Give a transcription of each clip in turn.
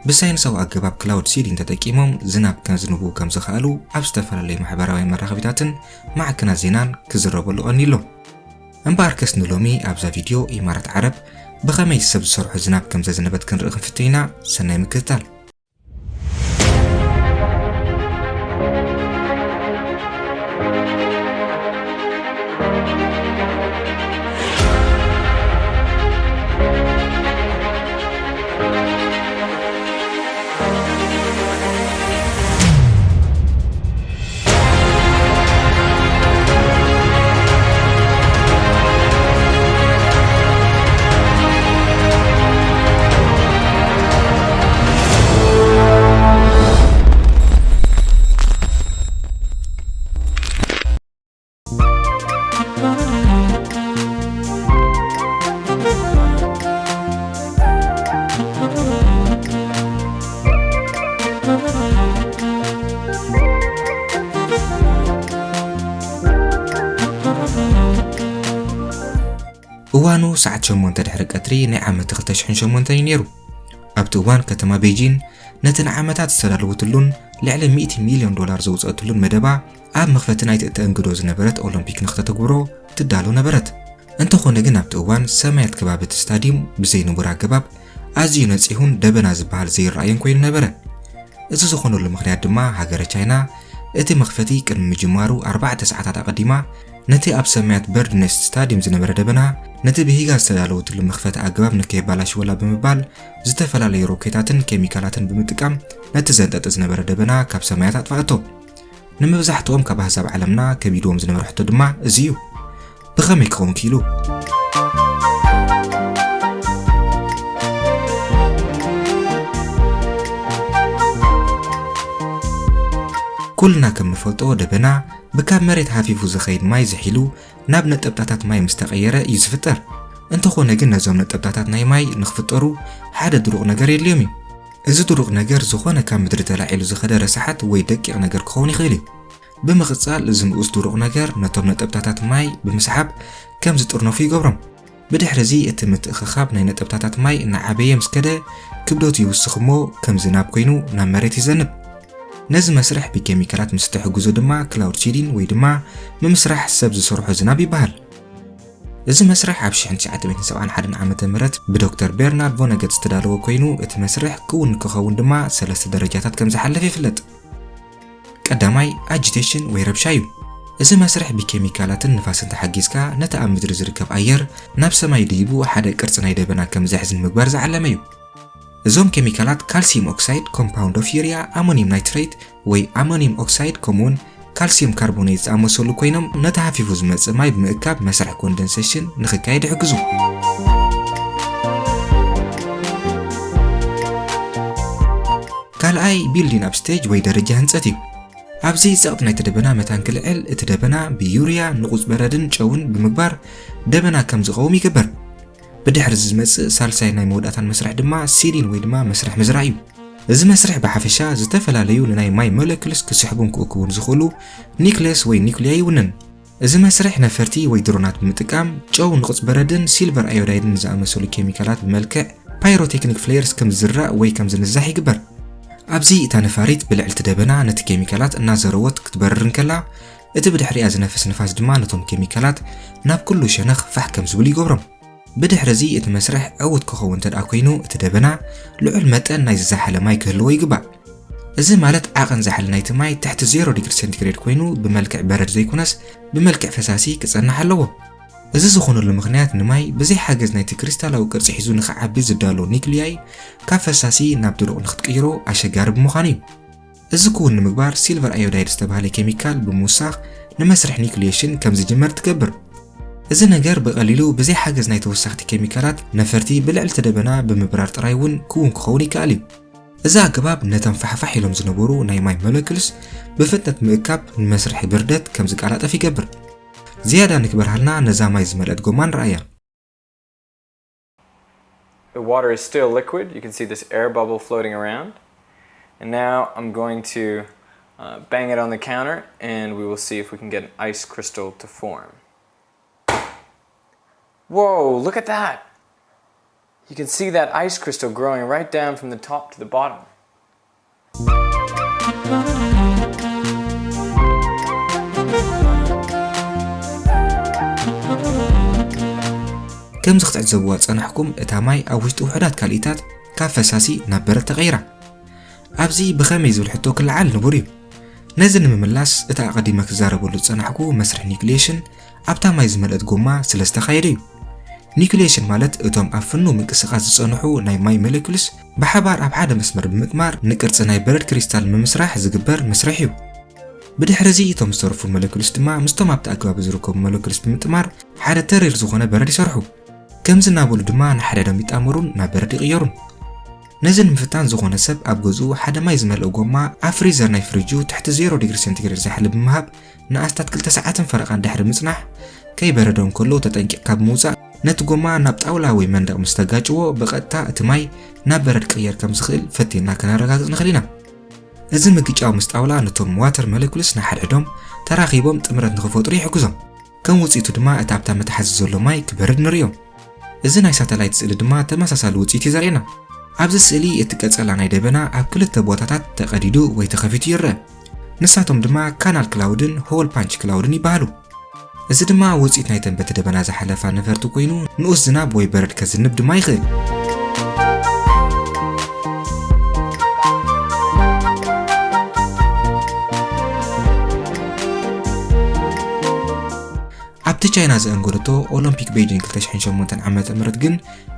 ብሳይንሳዊ ኣገባብ ክላውድ ሲዲን ተጠቂሞም ዝናብ ከዝንቡ ከም ዝኸኣሉ ኣብ ዝተፈላለዩ ማሕበራዊ መራኸቢታትን ማዕከናት ዜናን ክዝረበሉ ቀኒሎም። እምበኣርከስ ንሎሚ ኣብዛ ቪድዮ ኢማራት ዓረብ ብኸመይ ሰብ ዝሰርሖ ዝናብ ከም ዘዝንበት ክንርኢ ክንፍትን ኢና። ሰናይ ምክትታል። እዋኑ ሰዓት ሸሞንተ ድሕሪ ቀትሪ ናይ ዓመት ክልተ ሽሕን ሸሞንተን እዩ ነይሩ። ኣብቲ እዋን ከተማ ቤጂን ነቲ ንዓመታት ዝተዳለወትሉን ልዕሊ ሚእቲ ሚልዮን ዶላር ዘውፀአትሉን መደባ ኣብ መኽፈቲ ናይቲ እተእንግዶ ዝነበረት ኦሎምፒክ ንክተተግብሮ ትዳሎ ነበረት። እንተኾነ ግን ኣብቲ እዋን ሰማያት ከባቢ እቲ ስታዲዩም ብዘይንቡር ኣገባብ ኣዝዩ ነጺሁን ደበና ዝበሃል ዘይረኣየን ኮይኑ ነበረ። እዚ ዝኾነሉ ምኽንያት ድማ ሃገረ ቻይና እቲ መኽፈቲ ቅድሚ ምጅማሩ ኣርባዕተ ሰዓታት ኣቐዲማ ነቲ ኣብ ሰማያት በርድ ኔስት ስታዲየም ዝነበረ ደበና ነቲ ብሂጋ ዝተዳለወትሉ መኽፈቲ ኣገባብ ንከየባላሽወላ ብምባል ዝተፈላለዩ ሮኬታትን ኬሚካላትን ብምጥቃም ነቲ ዘንጠጠ ዝነበረ ደበና ካብ ሰማያት ኣጥፋኣቶ። ንምብዛሕትኦም ካብ ኣህዛብ ዓለምና ከቢድዎም ዝነበረ ሕቶ ድማ እዚ እዩ። ብኸመይ ክኸውን ክኢሉ? ኩልና ከም ንፈልጦ ደበና ብካብ መሬት ሃፊፉ ዝኸይድ ማይ ዝሒሉ ናብ ነጠብጣታት ማይ ምስ ተቐየረ እዩ ዝፍጠር። እንተኾነ ግን ነዞም ነጠብጣታት ናይ ማይ ንክፍጠሩ ሓደ ድሩቕ ነገር የድልዮም እዩ። እዚ ድሩቕ ነገር ዝኾነ ካብ ምድሪ ተላዒሉ ዝኸደ ረሳሓት ወይ ደቂቕ ነገር ክኸውን ይኽእል እዩ። ብምቕጻል እዚ ንኡስ ድሩቕ ነገር ነቶም ነጠብጣታት ማይ ብምስሓብ ከም ዝጥርነፉ ይገብሮም። ብድሕሪ እዚ እቲ ምትእኽኻብ ናይ ነጠብጣታት ማይ እናዓበየ ምስ ከደ ክብደቱ ይውስኽ እሞ ከም ዝናብ ኮይኑ ናብ መሬት ይዘንብ። ነዚ መስርሕ ብኬሚካላት ምስ እትሕግዞ ድማ ክላውድ ሲዲን ወይ ድማ ምምስራሕ ሰብ ዝሰርሖ ዝናብ ይበሃል። እዚ መስርሕ ኣብ ሽሕን ትሽዓተ ሚእትን ሰብዓን ሓደን ዓመተ ምህረት ብዶክተር ቤርናርድ ቮነገት ዝተዳለወ ኮይኑ እቲ መስርሕ ክውን ክኸውን ድማ ሰለስተ ደረጃታት ከም ዝሓልፍ ይፍለጥ። ቀዳማይ ኣጂቴሽን ወይ ረብሻ እዩ። እዚ መስርሕ ብኬሚካላትን ንፋስን ተሓጊዝካ ነቲ ኣብ ምድሪ ዝርከብ ኣየር ናብ ሰማይ ድይቡ ሓደ ቅርጺ ናይ ደበና ከም ዘሕዝ ንምግባር ዝዓለመ እዩ። እዞም ኬሚካላት ካልሲየም ኦክሳይድ፣ ኮምፓውንድ ኦፍ ዩሪያ፣ ኣሞኒየም ናይትሬት ወይ ኣሞኒየም ኦክሳይድ ከምኡውን ካልሲየም ካርቦኔት ዝኣመሰሉ ኮይኖም ነቲ ሃፊፉ ዝመጽእ ማይ ብምእካብ መስርሕ ኮንደንሴሽን ንኽካየድ ይሕግዙ። ካልኣይ ቢልዲን ኣብ ስቴጅ ወይ ደረጃ ህንጸት እዩ። ኣብዚ ጸቕጢ ናይቲ ደበና መታን ክልዕል እቲ ደበና ብዩርያ፣ ንቑጽ በረድን ጨውን ብምግባር ደበና ከም ዝቐውም ይግበር። ብድሕሪ እዚ ዝመጽእ ሳልሳይ ናይ መወዳእታን መስርሕ ድማ ሲዲን ወይ ድማ መስርሕ ምዝራእ እዩ። እዚ መስርሕ ብሓፈሻ ዝተፈላለዩ ንናይ ማይ ሞለኪልስ ክስሕቡን ክእክቡን ዝኽእሉ ኒክለስ ወይ ኒኩሊያ ይውንን። እዚ መስርሕ ነፈርቲ ወይ ድሮናት ብምጥቃም ጨው፣ ንቑጽ በረድን ሲልቨር ኣዮዳይድን ዝኣመሰሉ ኬሚካላት ብመልክዕ ፓይሮቴክኒክ ፍሌርስ ከም ዝዝራእ ወይ ከም ዝንዛሕ ይግበር። ኣብዚ እታ ነፋሪት ብልዕልቲ ደበና ነቲ ኬሚካላት እናዘረወት ክትበርር እንከላ እቲ ብድሕሪኣ ዝነፍስ ንፋስ ድማ ነቶም ኬሚካላት ናብ ኩሉ ሸነኽ ፋሕ ከም ዝብሉ ይገብሮም። ብድሕሪ እዚ እቲ መስርሕ ዕዉት ክኸውን እንተ ደኣ ኮይኑ እቲ ደበና ልዑል መጠን ናይ ዝዛሓለ ማይ ክህልዎ ይግባእ። እዚ ማለት ዓቐን ዛሕሊ ናይቲ ማይ ትሕቲ ዜሮ ዲግሪ ሴንቲግሬድ ኮይኑ ብመልክዕ በረድ ዘይኮነስ ብመልክዕ ፈሳሲ ክጸንሕ ኣለዎ። እዚ ዝኾነሉ ምኽንያት ንማይ ብዘይ ሓገዝ ናይቲ ክሪስታላዊ ቅርጺ ሒዙ ንኽዓቢ ዝዳሎ ኒክልያይ ካብ ፈሳሲ ናብ ድሩቕ ንኽትቅይሮ ኣሸጋሪ ብምዃኑ እዩ። እዚ ክውን ንምግባር ሲልቨር ኣዮዳይድ ዝተባህለ ኬሚካል ብምውሳኽ ንመስርሕ ኒክልየሽን ከም ዝጅመር ትገብር። እዚ ነገር ብቐሊሉ ብዘይ ሓገዝ ናይ ተወሳኽቲ ኬሚካላት ነፈርቲ ብልዕልቲ ደበና ብምብራር ጥራይ እውን ክውን ክኸውን ይከኣል እዩ። እዚ ኣገባብ ነተን ፋሕፋሕ ኢሎም ዝነበሩ ናይ ማይ ሞለኪልስ ብፍጥነት ምእካብ ንመስርሒ ብርደት ከም ዝቀላጠፍ ይገብር። ዝያዳ ንክበርሃልና ነዛ ማይ ዝመልአት ጎማ ንረኣያ። The water is still liquid. You can see this air bubble floating around. And now I'm going to uh, bang it on the counter and we will see if we can get an ice crystal to form. Whoa, look at that! You can see that ice crystal growing right down from the top to the bottom. ከምዚ ክትዕዘብዋ ዝጸናሕኩም፣ እታ ማይ ኣብ ውሽጢ ውሑዳት ካልኢታት ካብ ፈሳሲ ናብ በረድ ተቐይራ። ኣብዚ ብኸመይ ዝብል ሕቶ ክለዓል ንቡር እዩ። ነዚ ንምምላስ፣ እቲ ኣቐዲመ ክዛረበሉ ዝጸናሕኩ መስርሕ ኒኩሌሽን ኣብታ ማይ ዝመልአት ጎማ ስለ ዝተኻየደ እዩ። ኒኩሌሽን ማለት እቶም ኣብ ፍኑው ምንቅስቓስ ዝጸንሑ ናይ ማይ ሞለኪውልስ ብሓባር ኣብ ሓደ መስመር ብምጥማር ንቅርጺ ናይ በረድ ክሪስታል ንምስራሕ ዝግበር መስርሕ እዩ። ብድሕሪ እዚ እቶም ዝተረፉ ሞለኪውልስ ድማ ምስቶም ኣብቲ ኣገባብ ዝርከቡ ሞለኪውልስ ብምጥማር ሓደ ተሪር ዝኾነ በረድ ይሰርሑ። ከምዚ እናበሉ ድማ ንሓድሕዶም ይጣመሩን ናብ በረድ ይቕየሩን። ነዚ ንምፍታን ዝኾነ ሰብ ኣብ ገዝኡ ሓደ ማይ ዝመልኦ ጎማ ኣብ ፍሪዘር ናይ ፍሪጁ ትሕቲ ዜሮ ዲግሪ ሴንቲግሬድ ዝሓለ ብምሃብ ንኣስታት ክልተ ሰዓትን ፈረቓን ድሕሪ ምጽናሕ፣ ከይበረደ እንከሎ ተጠንቂቕካ ብምውጻእ ነቲ ጎማ ናብ ጣውላ ወይ መንደቕ ምስ ተጋጭዎ ብቐጥታ እቲ ማይ ናብ በረድ ክቕየር ከም ዝኽእል ፈቲንና ከነረጋግጽ ንኽእል ኢና። እዚ ምግጫው ምስ ጣውላ ነቶም ዋተር ሞለኪውልስ ንሓድሕዶም ተራኺቦም ጥምረት ንኽፈጥሩ ይሕግዞም። ከም ውጽኢቱ ድማ እቲ ኣብታ መትሓዚ ዘሎ ማይ ክበርድ ንርእዮ። እዚ ናይ ሳተላይት ስእሊ ድማ ተመሳሳሊ ውጽኢት እዩ ዘርእየና። ኣብዚ ስእሊ እቲ ቀጸላ ናይ ደበና ኣብ ክልተ ቦታታት ተቐዲዱ ወይ ተኸፊቱ ይረአ። ንሳቶም ድማ ካናል ክላውድን ሆል ፓንች ክላውድን ይበሃሉ። እዚ ድማ ውጽኢት ናይተን በቲ ደበና ዝሓለፋ ነፈርቲ ኮይኑ ንኡስ ዝናብ ወይ በረድ ከዝንብ ድማ ይኽእል። ኣብቲ ቻይና ዘኣንገደቶ ኦሎምፒክ ቤጂንግ ክልተ ሽሕን ሸሞንተን ዓመተ ምህረት ግን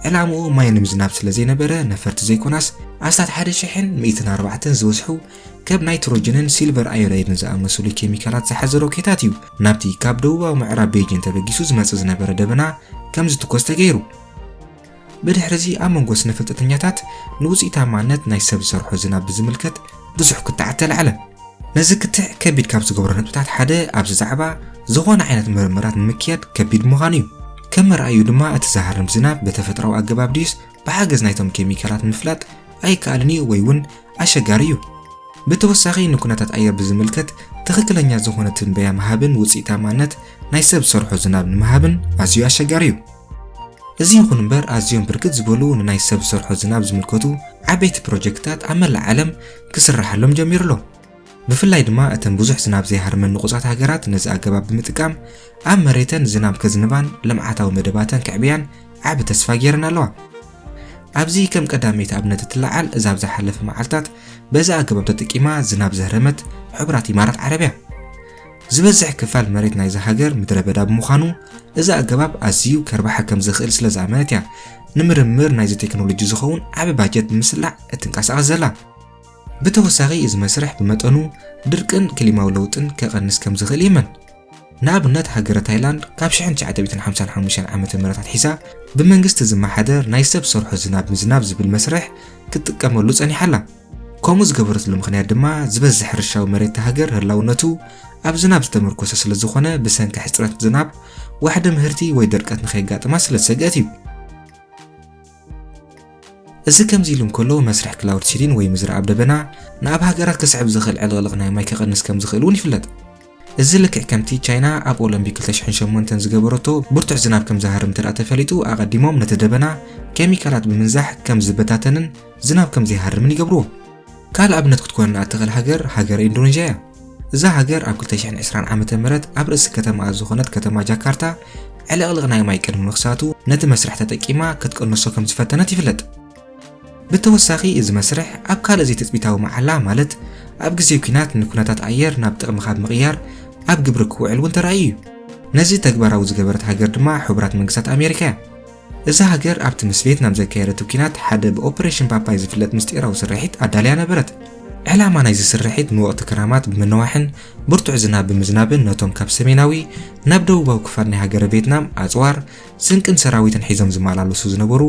ዕላምኡ ማይ ንምዝናብ ስለ ዘይነበረ ነፈርቲ ዘይኮናስ ኣስታት ሓደ ሽሕን ሚእትን ኣርባዕተን ዝበዝሑ ከም ናይትሮጅንን ሲልቨር ኣዮዳይድን ዝኣመሰሉ ኬሚካላት ዝሓዘ ሮኬታት እዩ ናብቲ ካብ ደቡባዊ ምዕራብ ቤጂን ተበጊሱ ዝመጽእ ዝነበረ ደበና ከም ዝትኮስ ተገይሩ። ብድሕሪ እዚ ኣብ መንጎ ስነ ፍልጠተኛታት ንውጽኢታማነት ናይ ሰብ ዝሰርሖ ዝናብ ብዝምልከት ብዙሕ ክትዓት ተላዕለ። ነዚ ክትዕ ከቢድ ካብ ዝገብሮ ነጥብታት ሓደ ኣብዚ ዛዕባ ዝኾነ ዓይነት ምርምራት ንምክያድ ከቢድ ምዃኑ እዩ። ከም መርኣዩ ድማ እቲ ዝሃርም ዝናብ ብተፈጥሮኣዊ ኣገባብ ድዩስ ብሓገዝ ናይቶም ኬሚካላት ንምፍላጥ ኣይከኣልን እዩ ወይ እውን ኣሸጋሪ እዩ። ብተወሳኺ ንኩነታት ኣየር ብዝምልከት ትኽክለኛ ዝኾነ ትንበያ ምሃብን ውፅኢታማነት ናይ ሰብ ዝሰርሖ ዝናብ ንምሃብን ኣዝዩ ኣሸጋሪ እዩ። እዚ ይኹን እምበር ኣዝዮም ብርክት ዝበሉ ንናይ ሰብ ዝሰርሖ ዝናብ ዝምልከቱ ዓበይቲ ፕሮጀክትታት ኣብ መላእ ዓለም ክስራሓሎም ጀሚሩ ኣሎ። ብፍላይ ድማ እተን ብዙሕ ዝናብ ዘይሃርመን ንቑጻት ሃገራት ነዚ ኣገባብ ብምጥቃም ኣብ መሬተን ዝናብ ከዝንባን ልምዓታዊ መደባተን ከዕብያን ዓቢ ተስፋ ገይረን ኣለዋ። ኣብዚ ከም ቀዳመይቲ ኣብነት እትለዓል እዛ ኣብ ዝሓለፈ መዓልታት በዚ ኣገባብ ተጠቂማ ዝናብ ዘህረመት ሕቡራት ኢማራት ዓረብ እያ። ዝበዝሕ ክፋል መሬት ናይዛ ሃገር ምድረ በዳ ብምዃኑ እዚ ኣገባብ ኣዝዩ ከርብሓ ከም ዝኽእል ስለ ዝኣመነት እያ ንምርምር ናይዚ ቴክኖሎጂ ዝኸውን ዓቢ ባጀት ብምስላዕ እትንቀሳቐስ ዘላ። ብተወሳኺ እዚ መስርሕ ብመጠኑ ድርቅን ክሊማዊ ለውጥን ከቐንስ ከም ዝኽእል ይእመን። ንኣብነት ሃገረ ታይላንድ ካብ ሽሕን ትሽዓተ ሚእትን ሓምሳን ሓሙሽተን ዓመተ ምህረት ኣትሒዛ ብመንግስቲ ዝመሓደር ናይ ሰብ ሰርሖ ዝናብ ምዝናብ ዝብል መስርሕ ክትጥቀመሉ ጸኒሓ ኣላ። ከምኡ ዝገበረትሉ ምኽንያት ድማ ዝበዝሕ ሕርሻዊ መሬት እታ ሃገር ህላውነቱ ኣብ ዝናብ ዝተመርኮሰ ስለ ዝኾነ ብሰንኪ ሕጽረት ዝናብ ዋሕዲ ምህርቲ ወይ ድርቀት ንኸየጋጥማ ስለ ዝሰግአት እዩ። እዚ ከምዚ ኢሉ እንከሎ መስርሕ ክላውድ ሲዲን ወይ ምዝራእ ኣብ ደበና ንኣብ ሃገራት ከስዕብ ዝኽእል ዕልቕልቕ ናይ ማይ ከቐንስ ከም ዝኽእል እውን ይፍለጥ። እዚ ልክዕ ከምቲ ቻይና ኣብ ኦሎምፒክ ክልተ ሽሕን ሸሞንተን ዝገበረቶ ብርቱዕ ዝናብ ከም ዝሃርም እንተ ተፈሊጡ ኣቐዲሞም ነቲ ደበና ኬሚካላት ብምንዛሕ ከም ዝበታተንን ዝናብ ከም ዘይሃርምን ይገብርዎ። ካልእ ኣብነት ክትኮነና እትኽእል ሃገር ሃገረ ኢንዶኔዥያ እያ። እዛ ሃገር ኣብ ክልተ ሽሕን ዕስራን ዓመተ ምህረት ኣብ ርእሲ ከተማኣ ዝኾነት ከተማ ጃካርታ ዕልቕልቕ ናይ ማይ ቅድሚ ምኽሳቱ ነቲ መስርሕ ተጠቂማ ክትቅንሶ ከም ዝፈተነት ይፍለጥ። ብተወሳኺ እዚ መስርሕ ኣብ ካልእ ዘይትጽቢታዊ መዓላ ማለት ኣብ ግዜ ኲናት ንኩነታት ኣየር ናብ ጥቕሚ ካብ ምቕያር ኣብ ግብሪ ክውዕል እውን ተራእዩ እዩ። ነዚ ተግባራዊ ዝገበረት ሃገር ድማ ሕቡራት መንግስታት ኣሜሪካ እያ። እዛ ሃገር ኣብቲ ምስ ቬትናም ዘካየደቶ ኲናት ሓደ ብኦፕሬሽን ፓፓይ ዝፍለጥ ምስጢራዊ ስርሒት ኣዳልያ ነበረት። ዕላማ ናይዚ ስርሒት ንወቕቲ ክራማት ብምንዋሕን ብርቱዕ ዝናብ ብምዝናብን ነቶም ካብ ሰሜናዊ ናብ ደቡባዊ ክፋል ናይ ሃገረ ቬትናም ኣጽዋር፣ ስንቅን ሰራዊትን ሒዞም ዝመላለሱ ዝነበሩ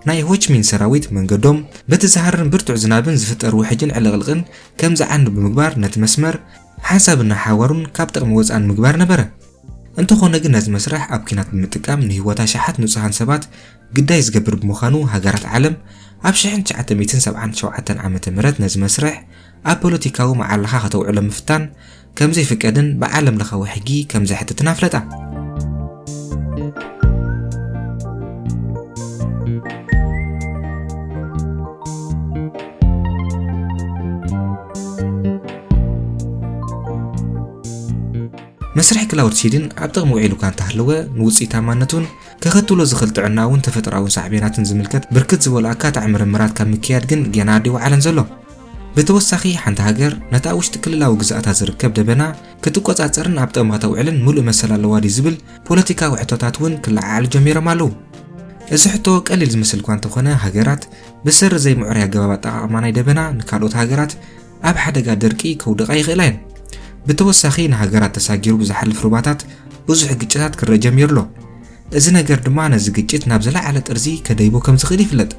ናይ ሆችሚን ሰራዊት መንገዶም በቲ ዝሃርም ብርቱዕ ዝናብን ዝፍጠር ውሕጅን ዕልቕልቕን ከም ዝዓኑ ብምግባር ነቲ መስመር ሓንሳብ እናሓወሩን ካብ ጥቕሚ ወጻኢ ንምግባር ነበረ። እንተኾነ ግን ነዚ መስርሕ ኣብ ኲናት ብምጥቃም ንህይወት ኣሽሓት ንጹሃን ሰባት ግዳይ ዝገብር ብምዃኑ ሃገራት ዓለም ኣብ ሽሕን ትሽዓተ ሚእትን ሰብዓን ሸውዓተን ዓመተ ምህረት ነዚ መስርሕ ኣብ ፖለቲካዊ መዓላኻ ከተውዕሎ ምፍታን ከም ዘይፍቀድን ብዓለም ለኻዊ ሕጊ ከም ዘሕትትን ኣፍለጣ። መስርሕ ክላውድ ሲድን ኣብ ጥቕሚ ውዒሉ እኳ እንተሃለወ፣ ንውፅኢታማነቱን ከኸትሎ ዝኽእል ጥዕናውን ተፈጥሮኣውን ሳዕቤናትን ዝምልከት ብርክት ዝበሉ ኣካታዕ ምርምራት ካብ ምክያድ ግን ገና ኣደይወዓለን ዘሎ። ብተወሳኺ፣ ሓንቲ ሃገር ነታ ኣብ ውሽጢ ክልላዊ ግዝኣታ ዝርከብ ደበና ክትቆጻጸርን ኣብ ጥቕሚ ከተውዕልን ሙሉእ መሰል ኣለዋ ድዩ ዝብል ፖለቲካዊ ሕቶታት እውን ክለዓዓሉ ጀሚሮም ኣለዉ። እዚ ሕቶ ቀሊል ዝመስል እኳ እንተኾነ፣ ሃገራት ብሰሪ ዘይምዕሩይ ኣገባብ ኣጠቓቕማ ናይ ደበና ንካልኦት ሃገራት ኣብ ሓደጋ ደርቂ ከውድቓ ይኽእላ እየን። ብተወሳኺ፣ ንሃገራት ተሳጊሩ ብዝሓልፍ ሩባታት ብዙሕ ግጭታት ክረአ ጀሚሩ ኣሎ። እዚ ነገር ድማ ነዚ ግጭት ናብ ዝለዓለ ጥርዚ ከደይቦ ከም ዝኽእል ይፍለጥ።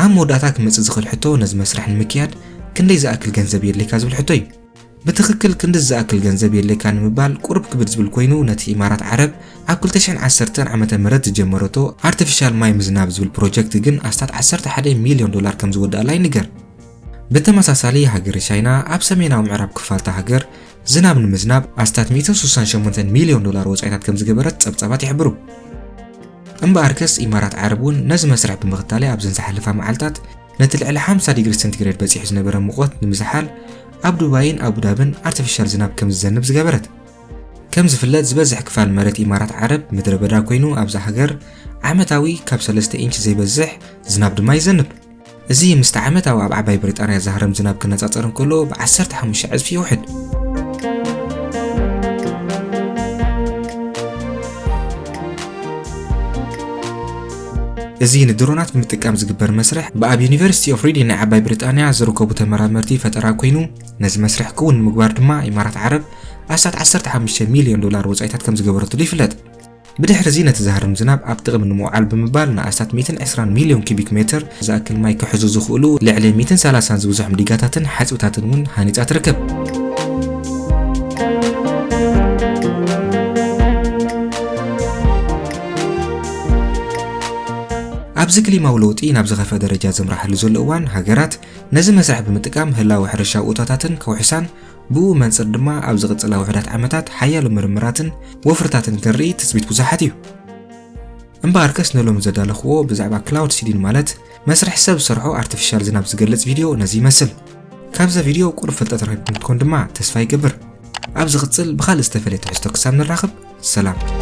ኣብ መወዳእታ ክመጽእ ዝኽእል ሕቶ፣ ነዚ መስርሕ ንምክያድ ክንደይ ዝኣክል ገንዘብ የድልየካ ዝብል ሕቶ እዩ። ብትኽክል ክንዲ ዝኣክል ገንዘብ የድልየካ ንምባል ቁሩብ ክብድ ዝብል ኮይኑ፣ ነቲ ኢማራት ዓረብ ኣብ ክልተ ሽሕን ዓሰርተን ዓመተ ምህረት ዝጀመረቶ ኣርቲፊሻል ማይ ምዝናብ ዝብል ፕሮጀክት ግን ኣስታት ዓሰርተ ሓደ ሚልዮን ዶላር ከም ዝወደኣላ ይንገር። ብተመሳሳሊ፣ ሃገረ ቻይና ኣብ ሰሜናዊ ምዕራብ ክፋልታ ሃገር ዝናብ ንምዝናብ ኣስታት ሚእትን ስሳን ሸሞንተን ሚልዮን ዶላር ወጻኢታት ከም ዝገበረት ጸብጻባት ይሕብሩ። እምበኣርከስ፣ ኢማራት ዓረብ እውን ነዚ መስርሕ ብምኽታል እያ ኣብዘን ዝሓለፋ መዓልታት ነቲ ልዕሊ ሓምሳ ዲግሪ ሰንቲግሬድ በጺሑ ዝነበረ ሙቐት ንምዝሓል ኣብ ዱባይን ኣቡዳብን ኣርቲፊሻል ዝናብ ከም ዝዘንብ ዝገበረት። ከም ዝፍለጥ፣ ዝበዝሕ ክፋል መሬት ኢማራት ዓረብ ምድረ በዳ ኮይኑ፣ ኣብዛ ሃገር ዓመታዊ ካብ ሰለስተ ኢንች ዘይበዝሕ ዝናብ ድማ ይዘንብ። እዚ ምስቲ ዓመታዊ ኣብ ዓባይ ብሪጣንያ ዝሃርም ዝናብ ክነጻጸር እንከሎ፣ ብ ዓሰርተ ሓሙሽተ ዕጽፊ ይውሕድ። እዚ ንድሮናት ብምጥቃም ዝግበር መስርሕ፣ ብኣብ ዩኒቨርሲቲ ኦፍ ሪዲን ናይ ዓባይ ብሪጣንያ ዝርከቡ ተመራመርቲ ፈጠራ ኮይኑ፣ ነዚ መስርሕ ክውን ንምግባር ድማ ኢማራት ዓረብ ኣስታት ዓሰርተ ሓሙሽተ ሚልዮን ዶላር ወጻኢታት ከም ዝገበረትሉ ይፍለጥ። ብድሕሪ እዚ ነቲ ዝሃርም ዝናብ ኣብ ጥቕሚ ንምውዓል ብምባል፣ ንኣስታት ሚእትን ዕስራን ሚልዮን ኪቢክ ሜትር ዝኣክል ማይ ክሕዙ ዝኽእሉ ልዕሊ ሚእትን ሰላሳን ዝብዝሖም ዲጋታትን ሓጽብታትን እውን ሃኒጻ ትርከብ። ኣብዚ ክሊማዊ ለውጢ ናብ ዝኸፍአ ደረጃ ዘምርሓሉ ዘሎ እዋን፣ ሃገራት ነዚ መስርሕ ብምጥቃም ህላወ ሕርሻዊ እቶታትን ከውሕሳን፣ ብኡ መንጽር ድማ ኣብ ዝቕጽላ ውሑዳት ዓመታት ሓያሎ ምርምራትን ወፍርታትን ክንርኢ ትጽቢት ብዙሓት እዩ። እምበኣርከስ፣ ነሎም ዘዳለኽዎ ብዛዕባ ክላውድ ሲዲን፣ ማለት መስርሕ ሰብ ዝሰርሖ ኣርቲፊሻል ዝናብ ዝገልጽ ቪድዮ ነዚ ይመስል። ካብዛ ቪድዮ ቁሩብ ፍልጠት ረኺብኩም ክትኮን ድማ ተስፋ ይገብር። ኣብ ዝቕጽል ብኻልእ ዝተፈልየ ትሕዝቶ ክሳብ ንራኸብ፣ ሰላም።